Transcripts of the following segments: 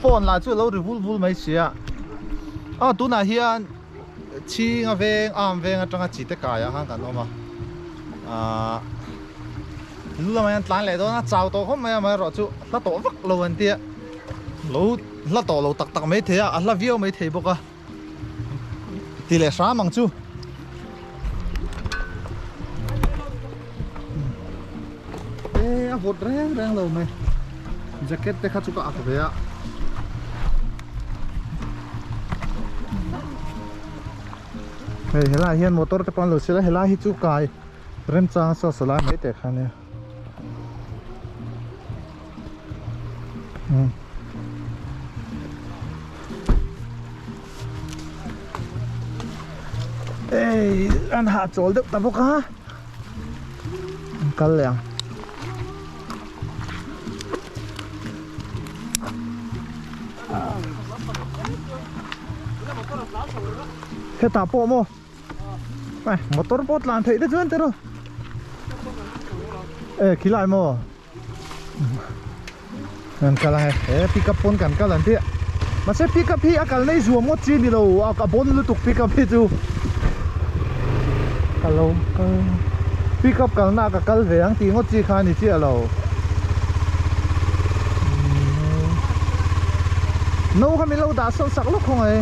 Phone lah chu a lo ri vul vul mai sia. Aw tunah hian chhinga veng am veng atanga chi te kaiah khan kan awm a. Ahh lu lamah hian tlan leh dawn a chau tawh khawp mai a amaherawhchu hla tawh vak lo an tia. Lo hla tawh lo tak tak mai thei a a hla viau mai thei bawk a. Ti leh hram ang chu. E a vawt reng reng lo mai. Jacket te kha chu ka ak ve a. Hei helai hian motor te pawh an lo sial a helai hi chu kai remchang saw saw lai mai teh kha nia. Ei an hah chawl deuh ta bawk a an kal leh ang hetah pawh maw motor pawh tlan theih te chuan tiraw e khilai maw. Kan kal ang e he pickup pawn kan kal an tih mahse pickup hi a kal nei zuam ngawt chi ni lo a bon lutuk pickup hi chu ka lo kal pickup kalna ah ka kal ve ang tih ngawt chi kha a ni chiah lo no kha min lo dah sawn sak lawk khawng e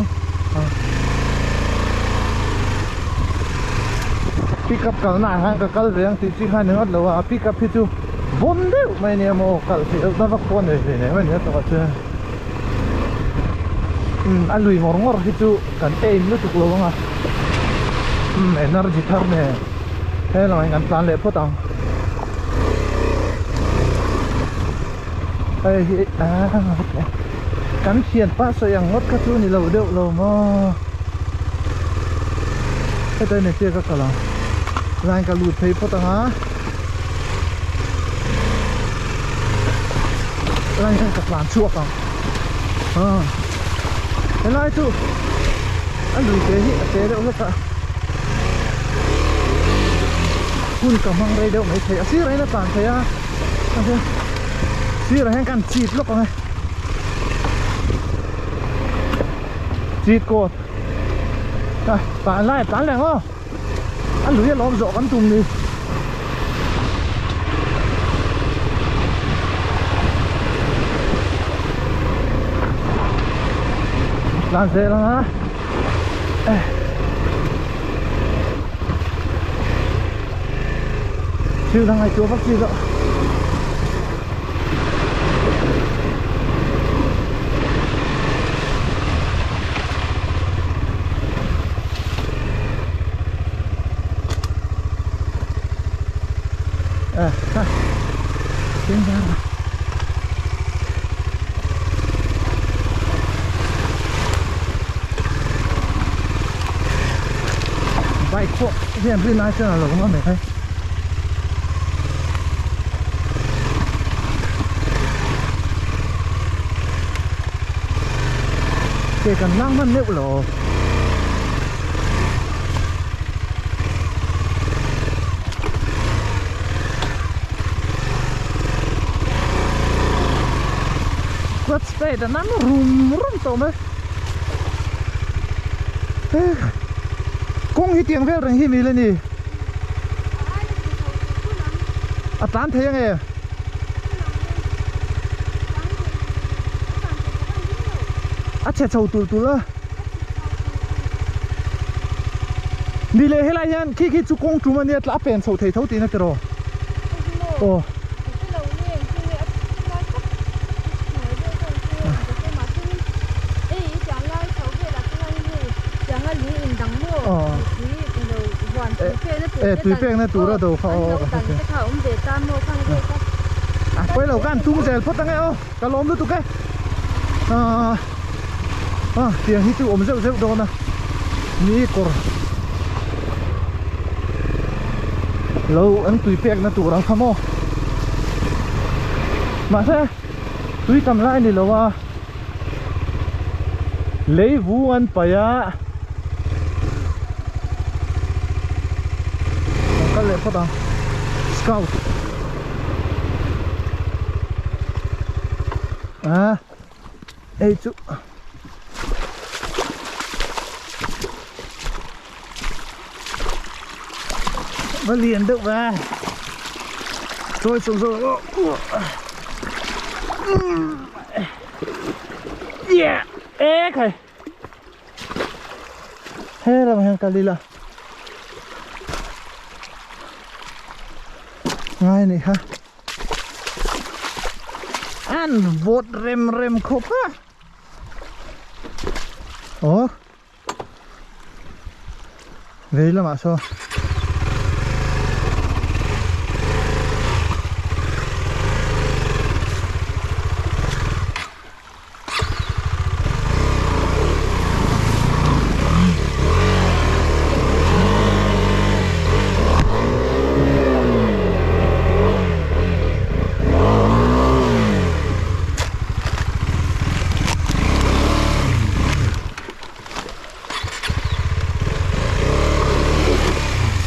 pickup kalna ah khan ka kal ve ang tih chi kha a ni ngawt lo a pickup hi chu Bon deuh mai ania maw kal theih loh na vak pawh a nei ve nei mai ania tawh ah chuan umm a lui ngawr ngawr hi chu kan aim lutuk lo ang a umm energy thar nen helangah hian kan tlan leh phawt ang hei hi aaa kan thianpa sawi ang ngawt kha chu ni lo deuh lo maw heta in engtia ka kal ang line ka lut phei phawt ang a. Lai hian ka tlan chhuak ang ah helai chu a lui te hi a te deuh hlek a hun ka hmang rei deuh mai thei a sirah hian a tlan thei a sirah hian kan chit lawk ang e chit kawt ah tlan lai a tlan leh ang aw. A lui a lawm zawh kan tum ni. Tlan zel ang a. Eh. Thil dang ngaihtuah vak chi zawh. Bike pawh hian rin ai chuan a lo ngam mai. Ke kan lang hman meuh lo. Clutch plate a nan rum rum tawh mai. Kawng hi tiang vel reng hi mil a ni. A tlan thei ange. A chhe chho tul tul a. Ni leh helai hian khi khi chu kawng tum ania tla a pen chho thei tho tihna tiraw. Aw. E tui pekna tur a do kha aw ka hre thei. A pawi lo khan tum zel phawt ange aw ka lawm lutuk e ah ah tiang hi chu awm zeuh zeuh dawn a ni kawr lo an tui pekna tur ang kha maw mahse tui tam lai ni lo a lei vung an paih a kan kal leh phawt ang scout a. Hei chu va lian deuh ve chawi chung zawk yeah e khai he lamah hian kal ila ngai a nih kha. An vawt rem rem khawp a aw vei lamah saw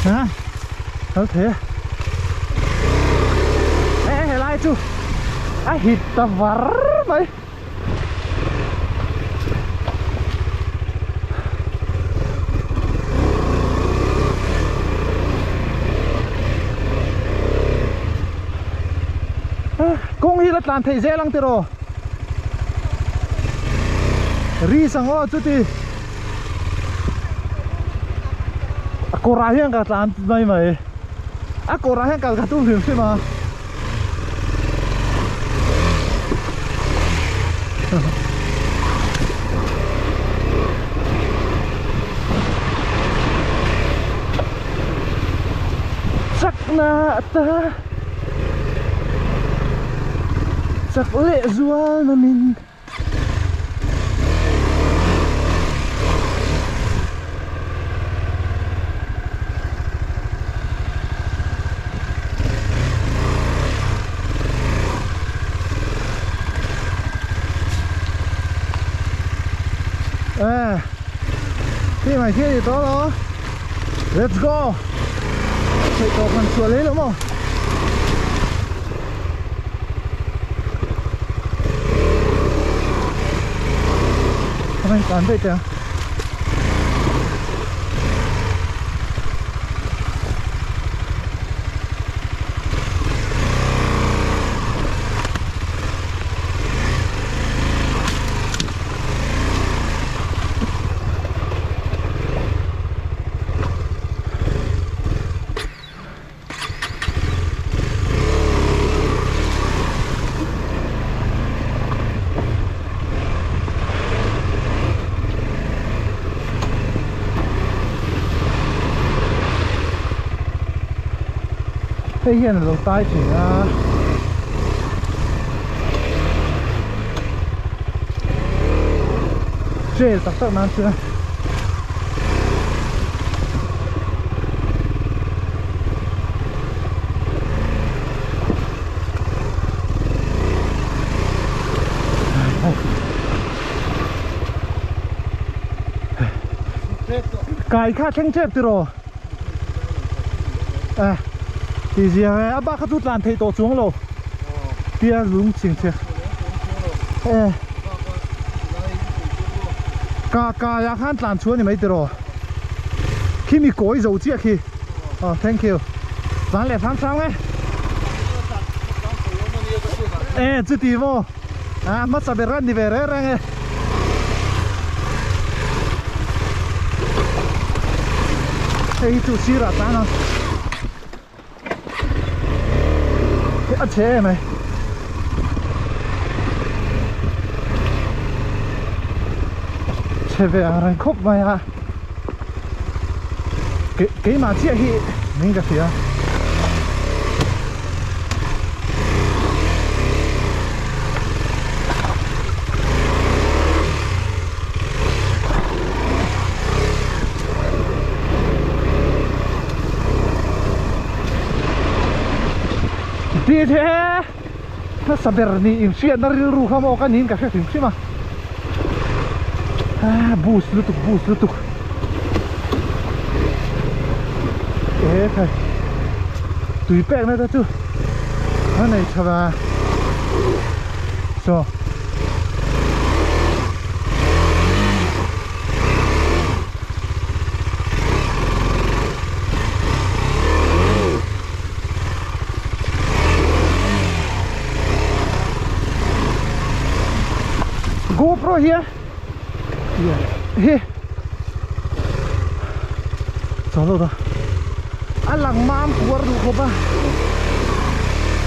Ha kal thei a e helai chu a hit ta var mai. Kawng hi la tlan theih zel ang tiraw ri sang aw chuti a kawrah hian ka tlan mai mai a kawrah hian kal ka tum hrim hrim a. Chakna ta chak leh zual na min À, khi mà khi thì to đó. Let's go. Chạy tàu còn sửa lấy đúng không? Hôm nay toàn vậy kìa. Hei hian a lo tai thin a. Trail tak tak nan chuan Kai kha thleng tep tiraw à thì gì à ba khát rút làm thầy tổ xuống rồi tia lúng chỉnh chìa ê ca ca ya khan tlan chuan ni mai tiraw khi mi koi zo chiah khi oh thank you tlan leh thang thang e e chuti maw a hmasa ber a ni ve reng reng e. Hei hi chu sirah tan a a chhe em ai chhe ve ang reng khawp mai a keimah chiah hi min ka hria. Ti the hmasa ber ni inhriatna rilru kha maw ka niin ka hre hrim hrim a ah bus lutuk bus lutuk e thei tui pekna te chu a nei tha va saw. GoPro hian hi chaw lo ta a lang mam puar duh khawp a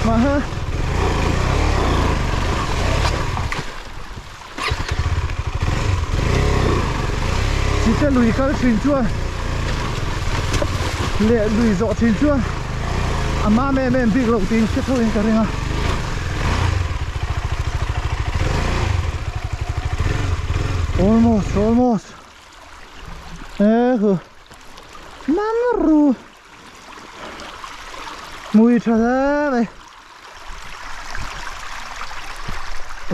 mahse Chite lui kal thin chuan leh lui zawh thin chuan a mam em em bik loh tiin hre tho in ka ring a. Almost almost e hu mam ru mui tha hle mai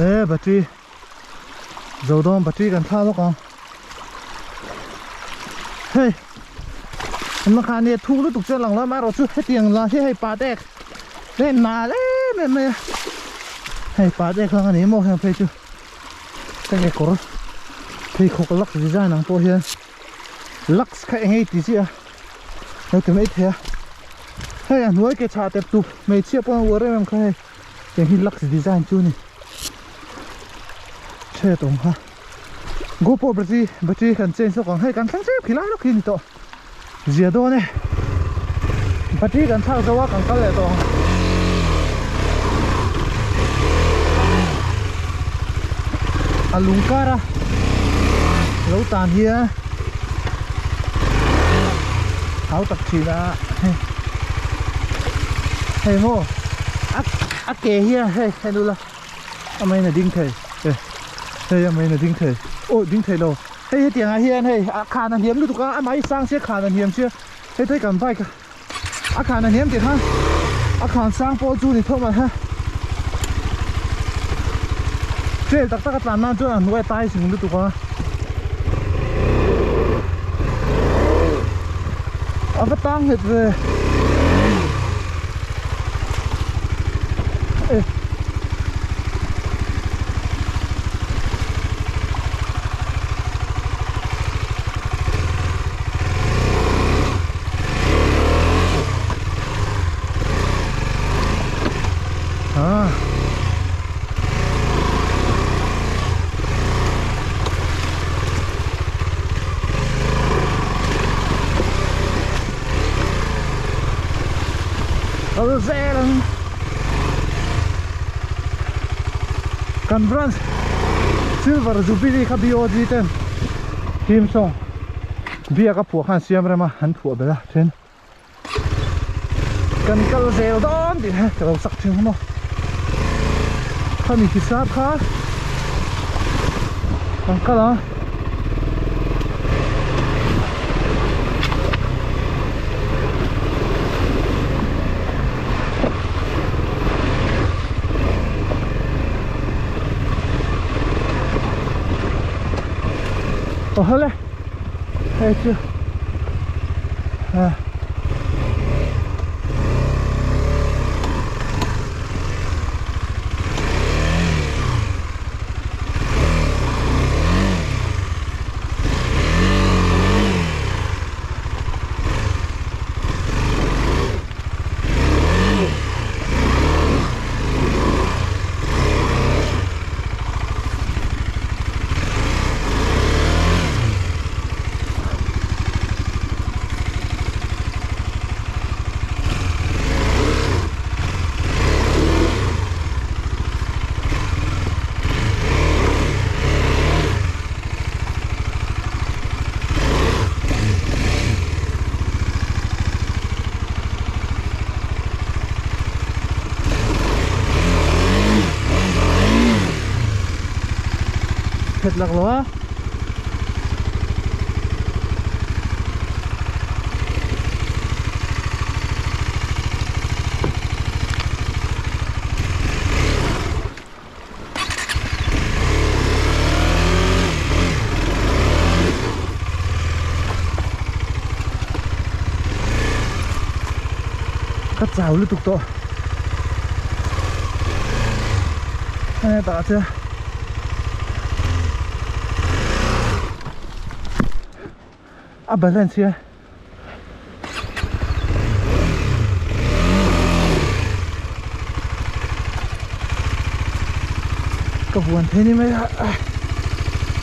e battery zo dawn battery kan thla lawk ang hei an khan nia thuk lutuk chuan lang lo amaherawh chu hetiang lah hi hei pa tek hei nal em em mai a hei pa tek hlang a ni maw heng phei chu ka kekawr pheikhawk lux design ang pawh hian lux kha eng ei ti chiah a lo ti mai thei a hei a hnuai ke chhah tep tup hmeichhia pawh an uar em em kha hei tiang hi lux design chu a ni hriat awm kha GoPro battery battery kan change lawk ang hei kan thleng hrep khilai lawk hi a ni tawh zia dawn e battery kan thlak zo a kan kal leh tawh ang. A lung kar a lo tan hian hau tak thin a hei hei maw a a ke hian hei hei lula a main a ding thei e hei a main a ding thei aw ding thei lo hei hetiang ah hian hei a khan a hniam lutuk a a mai sang sia khan a hniam sia hei te kan bike a. A khan a hniam tih kha a khan sang pawh chu ni thawm a trail tak tak a tlan nan chuan a hnuai a tai sing lutuk a a va tang nghet ve e. Ah. Kal zel ang kan branch silver jubilee kha BOG ten team song Biak a phuah khan siam rem a, an phuah belh a then kan kal zel dawn tih he ka lo sak thin kha maw khami hisap kha kan kal a. Aw hale. Hei chu ah Phet lak lo a. Ka chau lutuk tawh. Hei tah chuan a balance hian ka vuan thei ni mai a.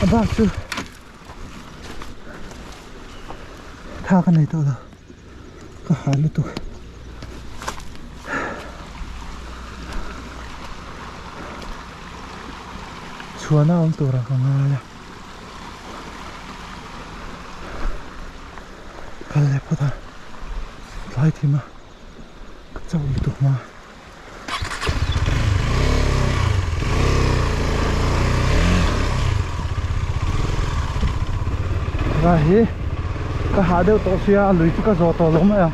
A bak chu tha ka nei tawh lo ka ha lutuk. Chhuana awm turah ka ngai a. Kal leh phawt a tlai thim a ka chauh lutuk hma. Ra hi ka hah deuh tawh sia a lui chu ka zawh tawh lo mai a.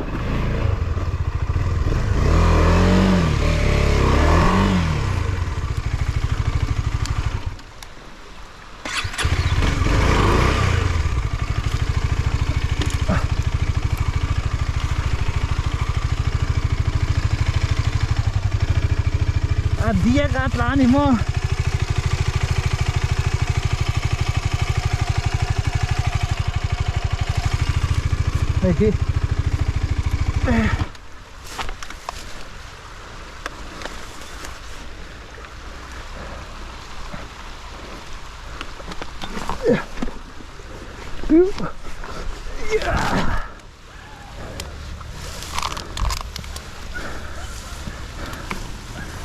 A diak a tla a ni maw? Hei hi.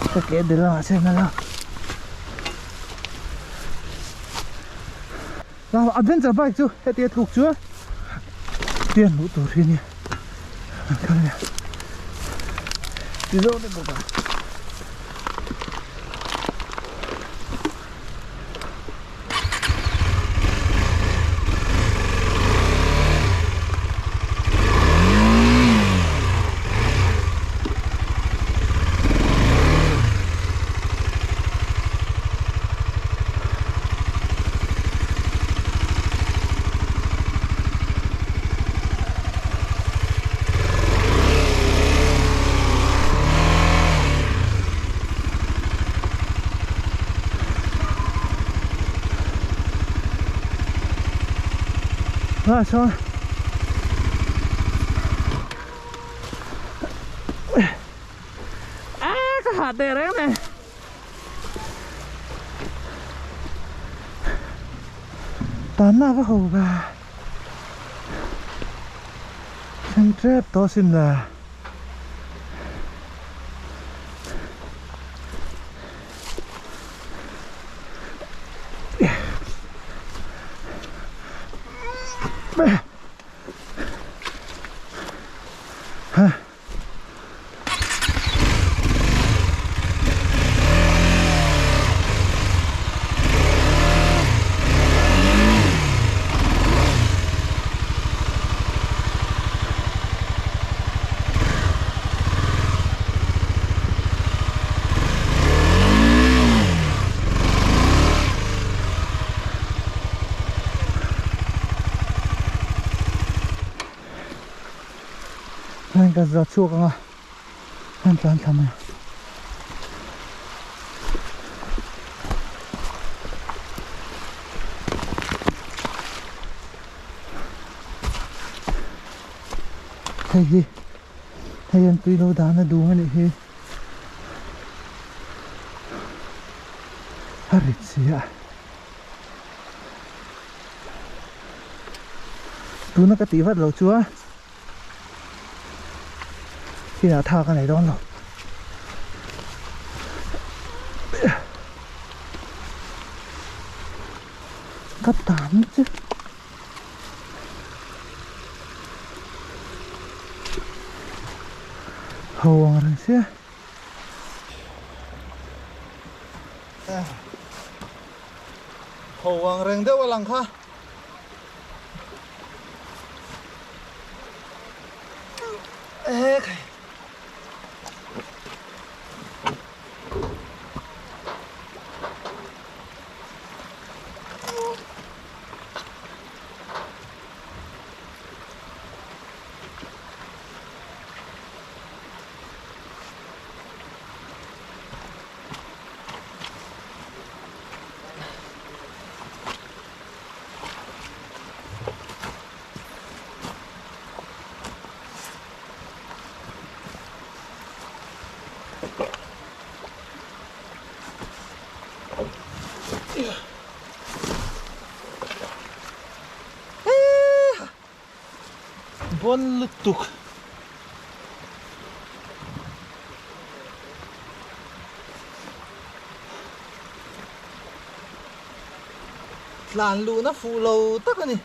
Ka ke dil lamah chuan a lo adventure bike chu heti a tluk chu pian luh tur hi a nia an kal a nia ti zawk ni bawk a. Ah, sawn ah ka hah teh reng nei tan na va ho va thleng tep tawh sin la. Heng ka za chhuak anga heng tlan thla mai a. Hei hi hei an tui lo dahna dum a nih hi a rit si a tuna ka tih vat lo chuan Inah tha ka nei dawn lo. Ka tan chu. Ho ang reng sia. Ho ang reng deuh a lang kha. Bon lutuk. Tlan luhna fuh lo tak a ni.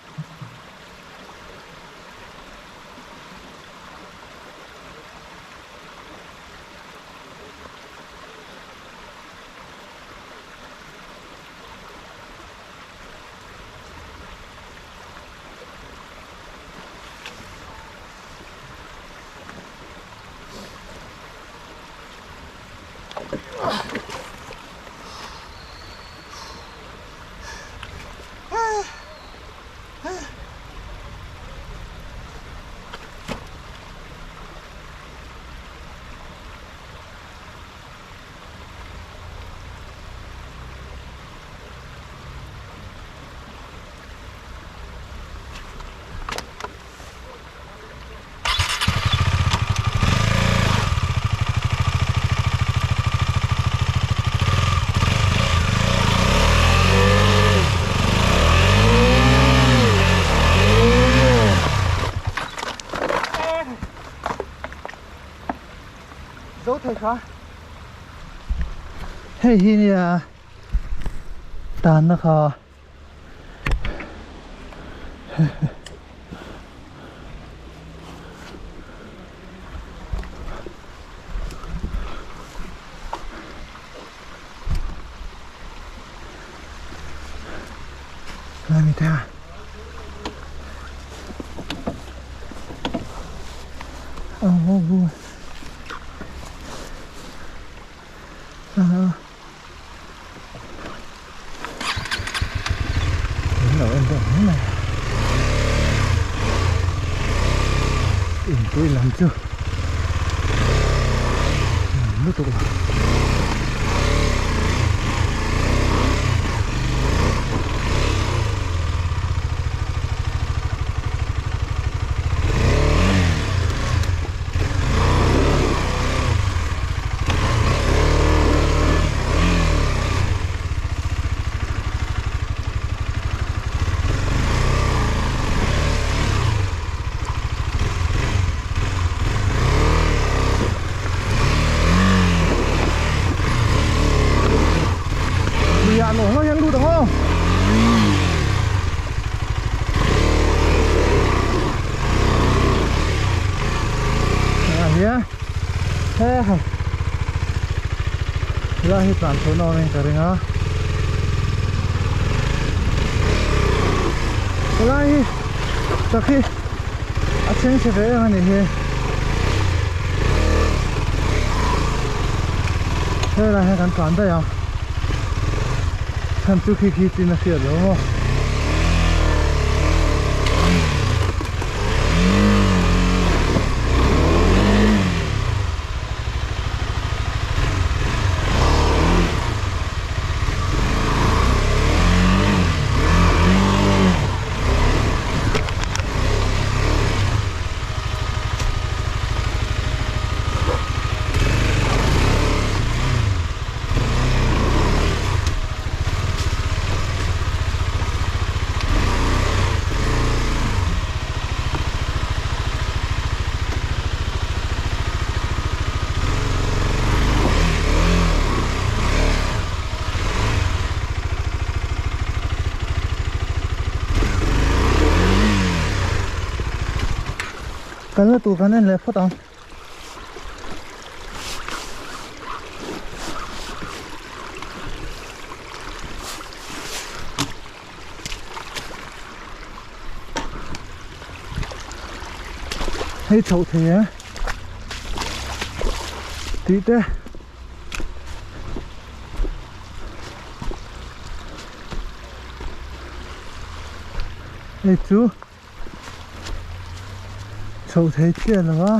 Zo thei kha hei hi nia tanna kha Lai mi te a. Oh, oh, oh. Ah. Min lo en deuh mai mai a. Inpui lam chu nuam lutuk lo. Luiah lawng lawng hian lut ang aw. Ah hian he hai helai hi tlan chho na awm in ka ring a helai hi tak hi a chhengchhe ve em a ni hi helai hian kan tlan daih a chhan chu khi khi chin a hriat lo maw. Kalna tur kan en leh phawt ang. Hei chhoh thei e tih te hei chu chhoh thei chiah lo a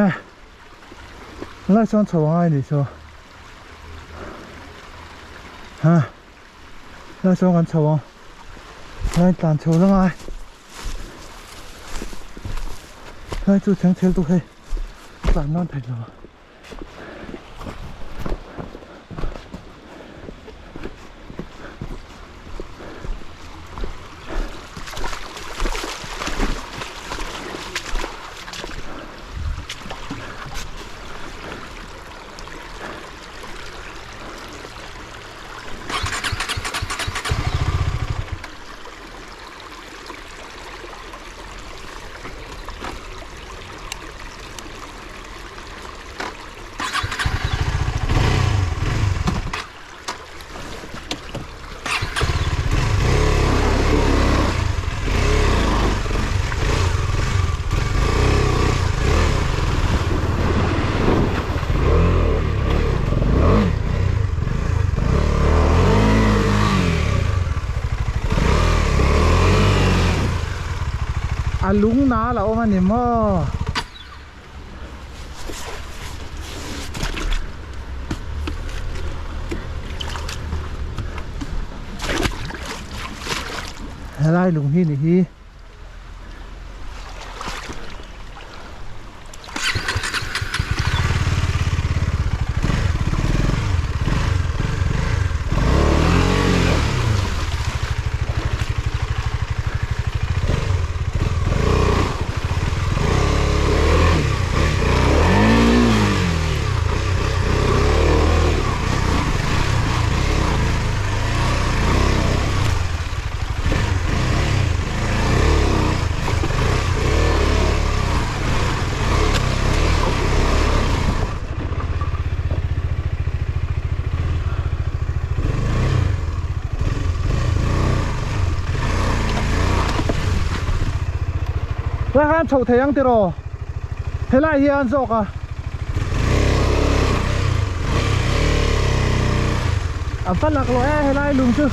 e lai sawn chho angai ni chu ha lai sawn kan chho ang lai tlan chho la ngai lai chu chheng chhel tu hei tlan nan thei lo. A lung nal a awm a ni maw? Helai lung hi ni hi. Lai khan chhoh thei ang tiraw helai hian zawk a a va lak loh e helai lung chu.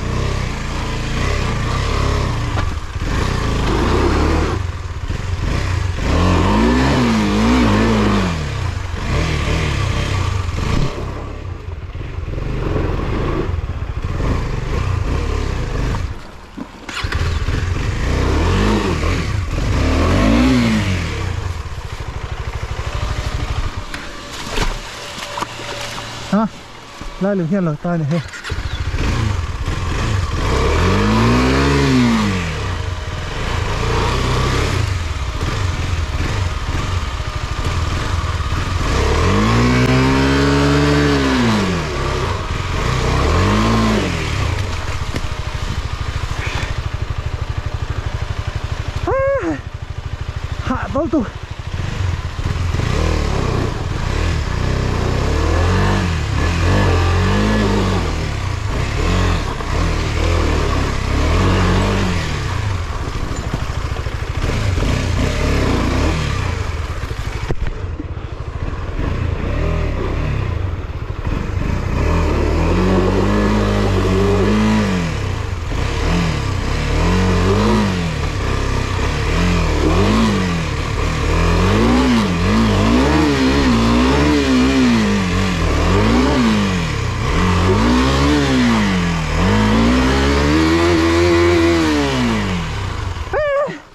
Ha lai lung hian lo ta ni hei. Hạ tol tu.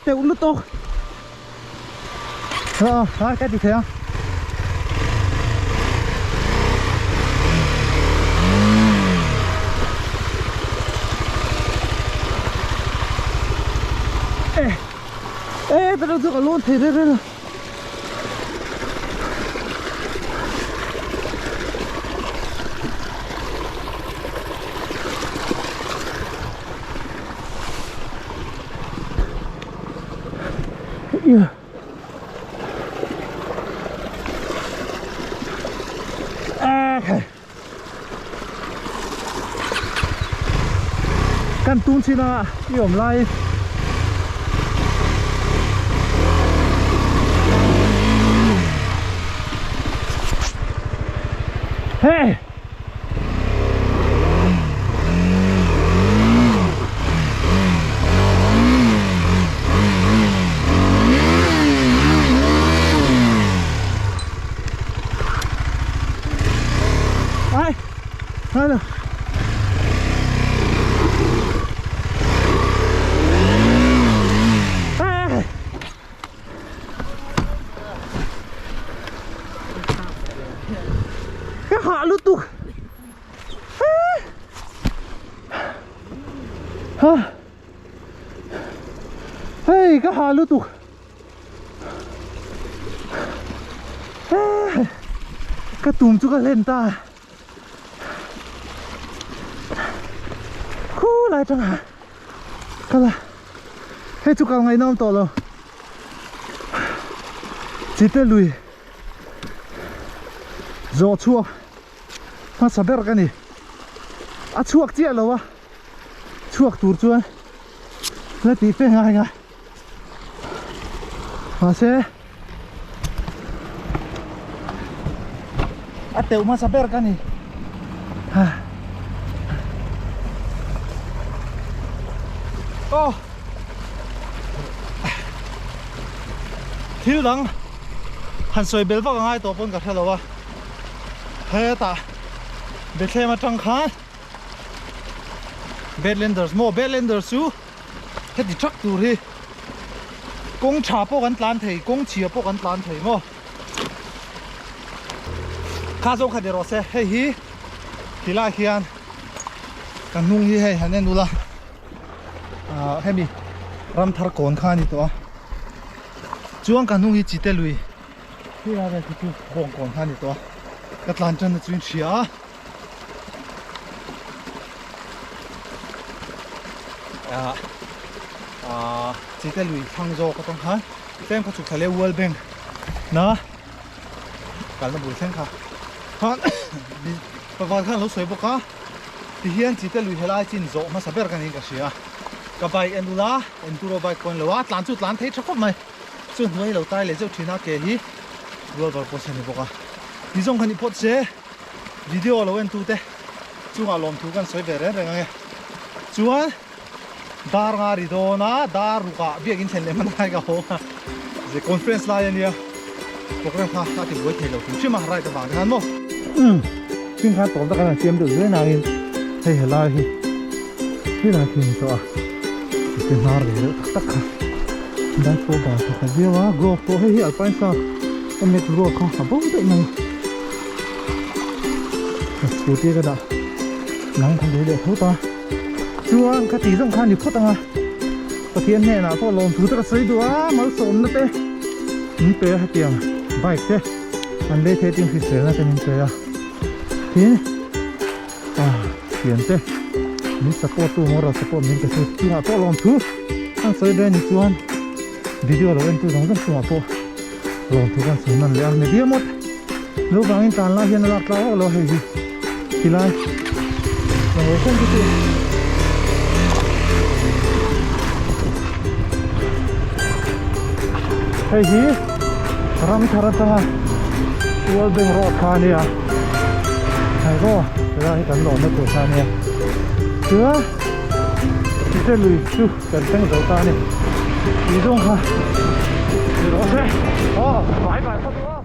Teuh lutuk a a ka ti thei a. E e ta chu ka lawn thei reng reng a. Kan tung chin a i awm lai Hey! Ai Hello. À. Cái họ lút tục. Ha. Hei ka ha lutuk. Ka tum chu ka hlen ta. Khu lai tang ha. Kala. Hei chu kal ngaihnawm tawh lo. Chite lui. Zawh chhuak hmasa ber ka ni. A chhuak chiah lo a. Chhuak tur chuan la tih fe ngai ngai. Mahse a teuh hmasa ber ka ni. Ha. Oh. Thil dang han sawi bel vak a ngai tawh pawn ka hre lo a, hetah Bethlehem atang khan Badlanders maw Badlanders chu heti thak tur hi kawng tha pawh kan tlan thei kawng chhia pawh kan tlan thei maw kha zawng kha ni rawh se hei hi ti lai khian ka hnung hi hei han en ula ah hemi ram thar kawn kha a ni tawh a chuan ka hnung hi chite lui khi lai vel khi chu bawng kawn kha a ni tawh a ka tlan tan na chu in hria a. Ah ah chite lui thlang zawk atang khan tlem kha chhuk thla leh world bank na kalna bul thleng kha khan pavan khan lo sawi bawk a tihian chite lui helai chin zawh hmasa ber ka niin ka hria ka bike en ula enduro bike pawh a ni lo a tlan chu tlan thei tha khawp mai chu hnuai lo tai leh zeuh thin a ke hi rual var pawh a ni bawk a ti zawng kha ni phawt se. Video lo en tute chungah lawmthu kan sawi ve reng reng ange. Chuan dar nga ri dawn a, dar rukah biakin thlen leh hman lai ka haw a. Ze conference lai ania program kha a ti buai thei lo hrim hrim a right avang te khan maw. Umm thing khan tawp tak an siam deuh zel nangin hei helai hi helai khi ni tawh a ti hnar ve deuh tak tak kha dai pawh bal thawkhat viau a glove pawh hei hi alpine star a mat ruak kha a bo daih mai. Scooty ka dah nang kha lei leh tho ta chuan ka tih zawng kha a ni phawt ang a Pathian hnenah pawh lawmthu te ka sawi duh a malsawmna te min pe a hetiang bike te an lei thei tin hriselna te min pe a tin ah thian te min support tu moral support min pe tu chungah pawh lawmthu an sawi ve a ni chuan video lo en tu zawng zawng chungah pawh lawmthu kan sawi hman leh a media mawt Lo vangin tan lai hian a lak tlau vak lo hei hi tilai lo chen chu chu hei hi ram thar atanga World Bank road kha ania hei aw helai hi kan lawmna tur kha ania chuan tite lui chu kan thleng zo ta a ni tih zawng kha ni rawh se aw bye bye.